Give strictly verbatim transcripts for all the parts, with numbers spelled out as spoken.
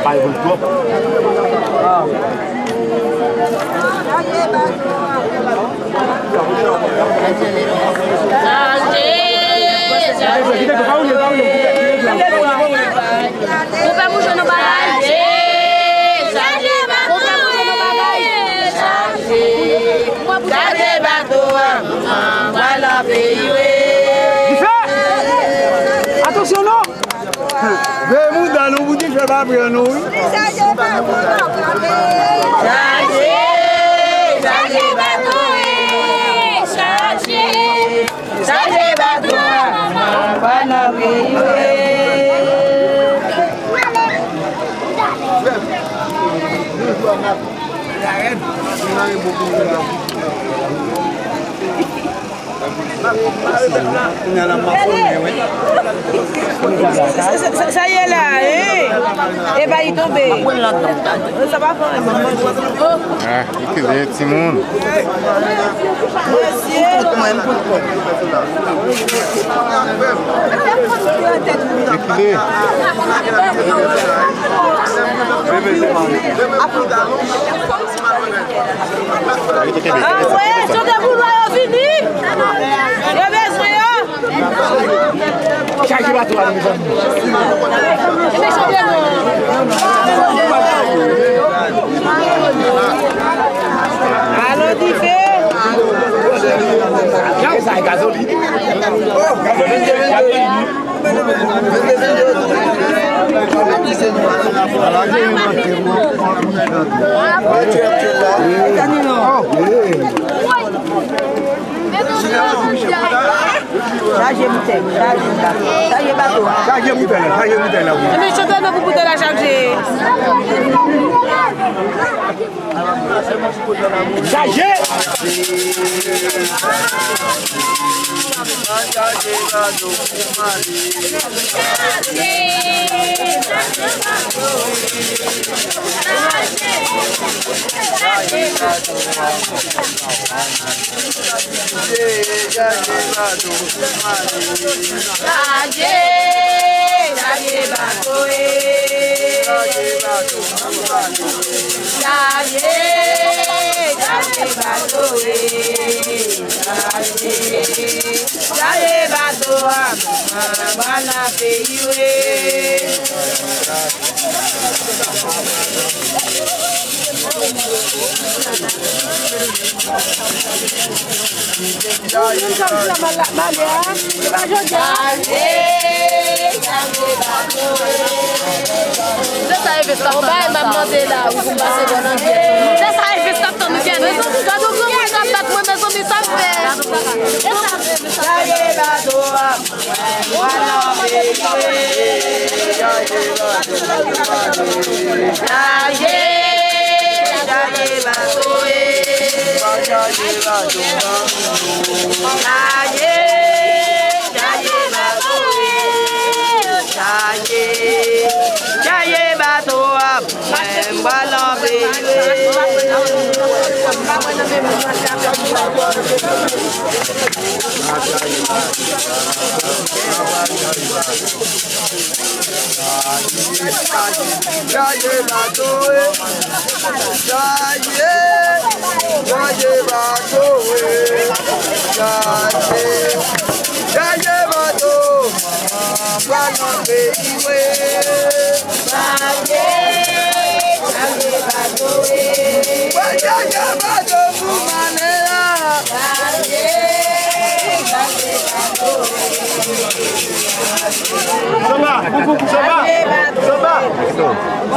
Bay pou l twòp. Chaje bato a, pral nan peyi w. Dife! Atansyon non! Veye mouda nou pou dife pa pran nou wi. Chaje, chaje bato e, chaje. Chaje bato a, pral nan peyi w. Sa, sa, sa, sa ye la, hein? E pa li tonbe. Sa pa fè anyen. Ah, li kle, timoun. Mesye. Li kle. Ah wè, chante pou lwa yo vini. Yo bezwen yo. Chaje bato a, mezanmi. Alo, dife. Sa e gazolin. Gazolin te vin. Chaje boutèy, chaje bato, chaje bato. Chaje boutèy la, chaje boutèy la pou mwen. Ebyen, chante nou pou boutèy la chaje. Chaje! Chaje, chaje bato e. Chaje, chaje bato e. Chaje, chaje bato a, pral nan peyi w. Ou menm sa m di la, malè a, se pa jodi a. Se sa e fè stop tan nan sa. Ou bay m ap mande la, ou pou m pase bò nan vyèt. Se sa e fè stop tan nou gen. Gade yon granmoun k ap bat mwen, mezanmi, sa m fè. Chaje bato a. Chaje, chaje bato e. Chaje, chaje bato e. Chaje, chaje bato a. Mwen m pral nan peyi w. Chaje bato e, chaje, chaje bato e, chaje, chaje bato, pral nan peyi w. Chaje, chaje bato e. Chaje bato pou m ale a. Chaje, chaje bato e. Samba, samba, samba.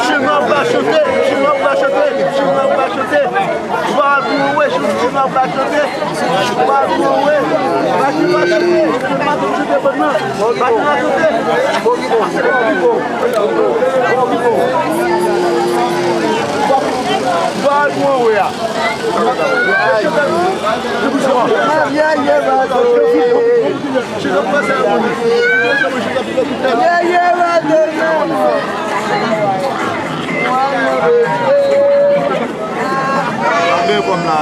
Chimè ap ba chante, chimè ap ba chante, chimè ap ba chante. Pral pou mwen, chimè ap ba chante. Pral pou mwen. Anben, kòm la,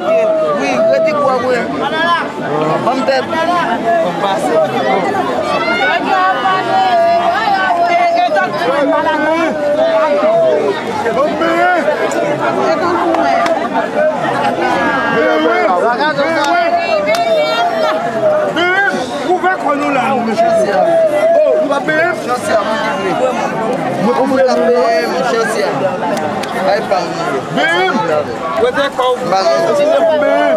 wi. Wi, rete kwa, wi. Ban m tèt. Ouvè kò nou la, nou, mesye. Oh, nou pa peye? Mwen konprann la peye, monchè, se a. Bay pa m. Bim! Wete kò. Banon. Bim!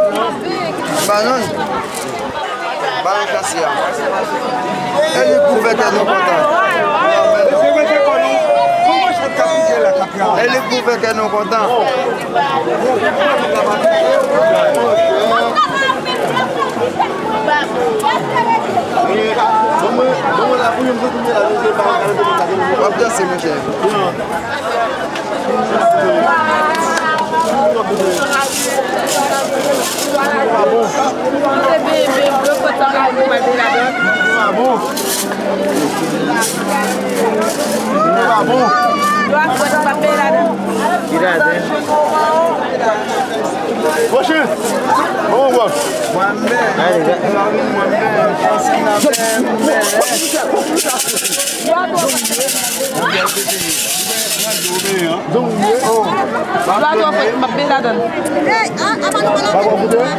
Banon. Banon chans ya. E li pou fè kè nou kontan. E li pou fè kè nou kontan. W ap danse, monchè. Mwamen, mwamen, mwamen, mwamen.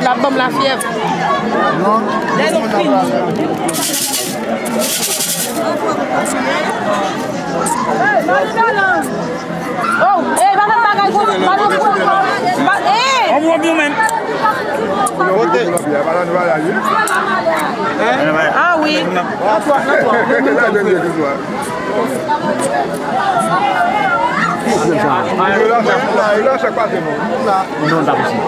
L ap ban m lafyèv. Oh, eh, pa fè bagay konsa. Pa fè bagay konsa. Ah wi. Non, ta posib.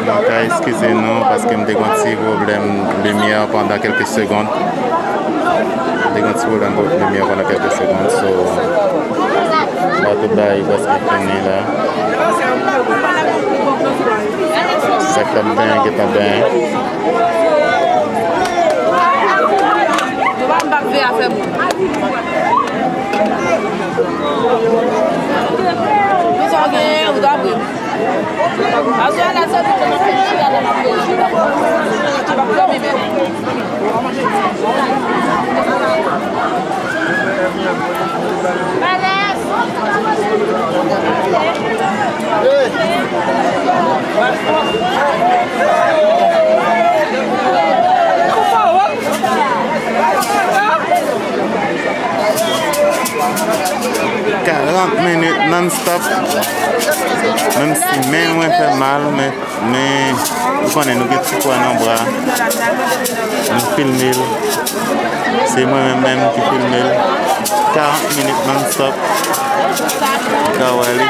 Nou ka eskize nou paske m te gen yon ti pwoblèm limyè pandan kèlke segonn. M te gen yon ti pwoblèm pou limyè pandan kèlke segonn, so la tout bagay prèske fini la. Sa k t ap benyen, gentan benyen. Ou pa m p ap veye afè moun. Pou sa w genyen, ou dwa pran. Aswè a la, sa nou te nan fè chita la, n ap fè chita. Ou p ap dòmi menm. Karant minit non-stop. Menm si men mwen fè mal, men Men, ou konnen, nou gen ti pwa nan bra. Nou filme l. Se mwen menm menm ki filme l. Karant minit non-stop. Ou ka wè li.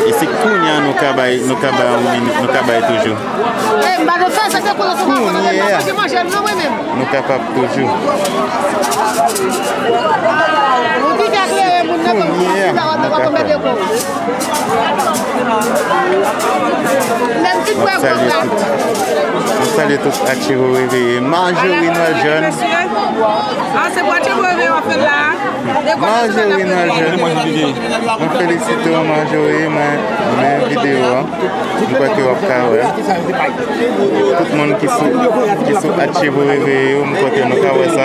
E se kounye a nou ka bay, nou ka bay yon minit, nou ka bay toujou. Kounye a. Nou kapab toujou. Kounye a, nou kapab. M ap salye tout. M ap salye tout Atchevo Reveye. Marjorie Noël Jeune. Marjorie Noël Jeune. Mwen felisite w, Marjorie, men, men videyo a. M kwè ke w ap ka wè. Tout moun ki sou, ki sou Atchevo Reveye yo, m kwè ke nou ka wè sa.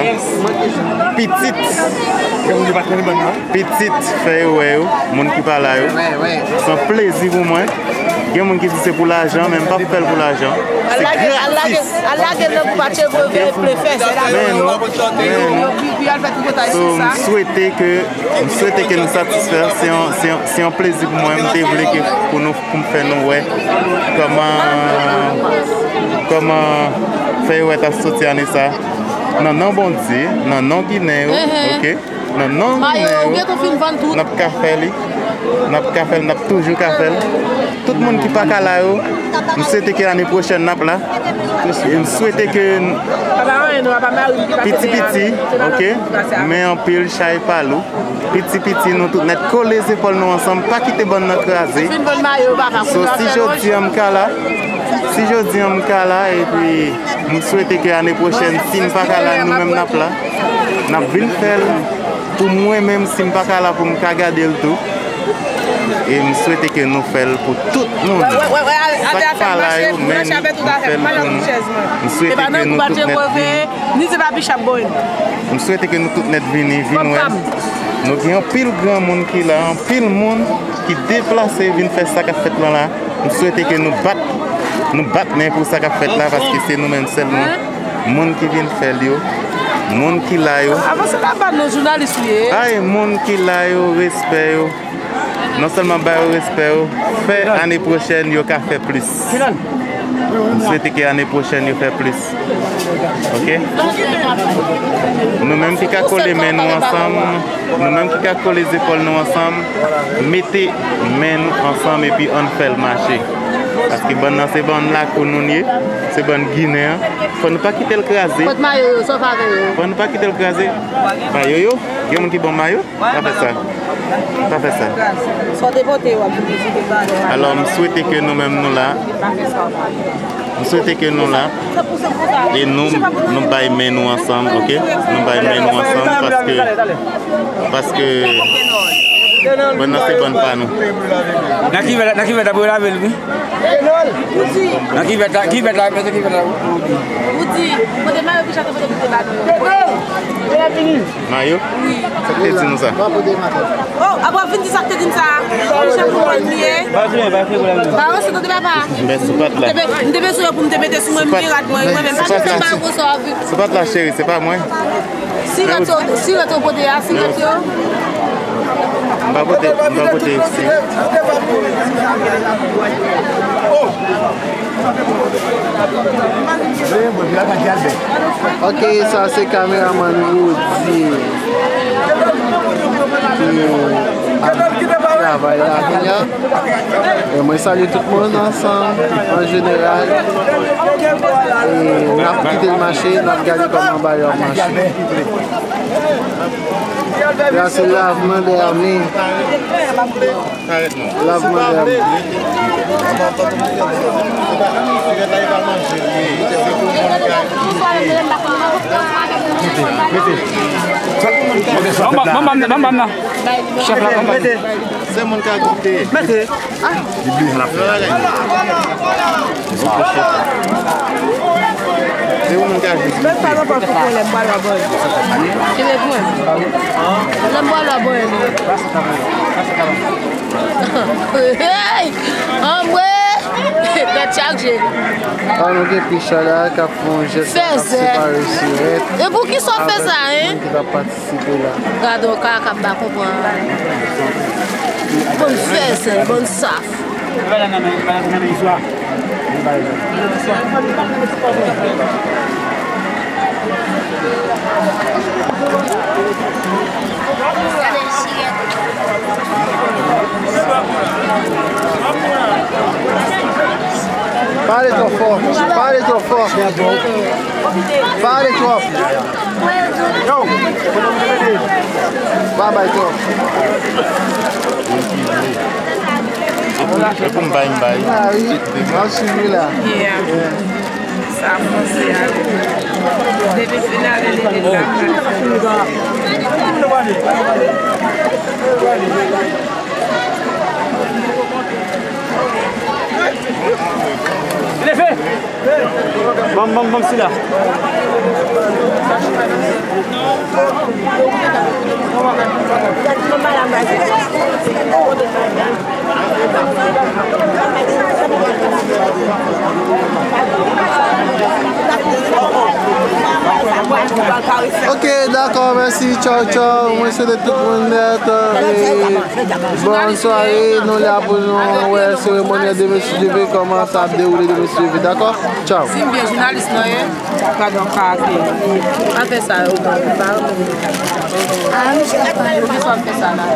Pitit. Pitit, fè yo wè yo, moun ki pa la yo. Se yon plezi pou mwen. Gen moun ki di se pou lajan, men m p ap fè l pou lajan. Se gratis. Al lage nan gwoup Atchevo Reveye. Men non, men non. So, m swete ke M swete ke nou satisfè. Se yon, se yon, se yon plezi pou mwen. M te vle ke pou nou, pou m fè nou wè kòman, kòman Fèyowèt ap soti ane sa. Nan non Bondye, nan non Ginen yo, oke? Nan non Ginen yo, n ap ka fè li. N ap ka fè l, n ap toujou ka fè l. Tout moun ki pa ka la yo, m swete ke ane pwochèn n ap la. E m swete ke piti piti, oke? Men anpil chay pa lou. Piti piti, nou tout nèt kole zepòl nou ansanm, pa kite bann nan kraze. So, si jodi a m ka la, si jodi a m ka la, epi m swete ke ane pwochèn, si m pa ka la, nou menm n ap la. N ap vin fè l pou mwen menm, si m pa ka la pou m ka gade l tou. E m swete ke nou fè l pou tout moun. Sa k pa la yo, men nou fè l pou nou. M swete ke nou tout nèt vini. M swete ke nou tout nèt vini, vin wè. Nou gen anpil granmoun ki la, anpil moun ki deplase vin fè sa k ap fèt lan la. M swete ke nou bat, nou bat men pou sa k ap fèt la, paske se nou menm sèlman, moun ki vin fè l yo, moun ki la yo. Avanse la ba nou, jounalis ou ye. Ay, moun ki la yo, respè yo. Non sèlman ba yo respè yo, fè ane pwochèn yo ka fè plis. M swete ke ane pwochèn yo fè plis. Oke? Nou menm ki ka kole men nou ansanm, nou menm ki ka kole zepòl nou ansanm, mete men nou ansanm epi ann fè l mache. Paske bann nan se bann lakou nou ye, se bann Ginen an. Fò nou pa kite l kraze. Kot mayo yo, sa w fè avè yo? Fò nou pa kite l kraze. Mayo yo, gen moun ki ban mayo? Pa fè sa. Pa fè sa. Sa w te pote yo ap vin vizite pale. Alò, m swete ke nou menm nou la. M swete ke nou la. E nou, nou bay men nou ansanm, oke? Nou bay men nou ansanm paske, paske bann nan se bann pa nou. Nan kivèt, nan kivèt la pou yo lave l, wi. Nan kivèt la, kivèt la, mete kivèt la. Ou di, pote mayo ki chante pote pote ba nou. Mayo? Wi. Sa k te di nou sa? Oh, apa w vin di sa k te di m sa? Ou jan pou mwen li ye? Ba ranse tande papa. Men sou pat la. M te be-, m te bezwen yo pou m te mete sou mwen, m gen rad mwen, mwen menm. Pa chita m pa ranse w ap viv. Sou pat la, cheri, se pa mwen. Sirèt yo, sirèt yo pote a, sirèt yo. M pa pote, m pa pote sirèt. Ok, sa se kameramann Roody ki ap travay la kounye a. E mwen salye tout moun ansanm, an jeneral. E n ap kite l mache, n ap gade kòman bagay yo ap mache. Sa se lavman dèyè m. Lavman dèyè m. Ban m, ban m, ban m nan. Chèf la, ban m, ban m. Se moun ka goute. Mete. Li bliye nan afè. Se ou menm ki aji. Mwen pa nan pòs pou lè m pral wè bòy. Ki lè pou mwen? Lè m pral wè bòy. Hey! Anmwe! Tèt chaje. Ah, nou gen Picha la k ap fè yon jès la, k ap separe sirèt. E pou ki sa w fè sa, hein? Avèk moun ki t ap patisipe la. Gade yon kaka m pa konprann. Bann fèzè, bann saf. Pale twò fò, pale twò fò. Pale twò. Yo, pa bay twò. E pou m bay, m bay. Ah wi, m ap swiv li la. Yeah. Sa franse a. Depi final li vin la. Ban m, ban m, ban m sila. Ok, dakò, mèsi, tchaw, tchaw. Mwen swete tout moun nèt, e, bòn sware. Nou la pou nou wè seremoni an demen, si Dye vle, kòman sa ap dewoule demen, si Dye vle, dakò? Tchaw. Si m byen jounalis nan ye, padon, pa ake. Pa fè sa, yo, pa. Poukisa w fè sa la?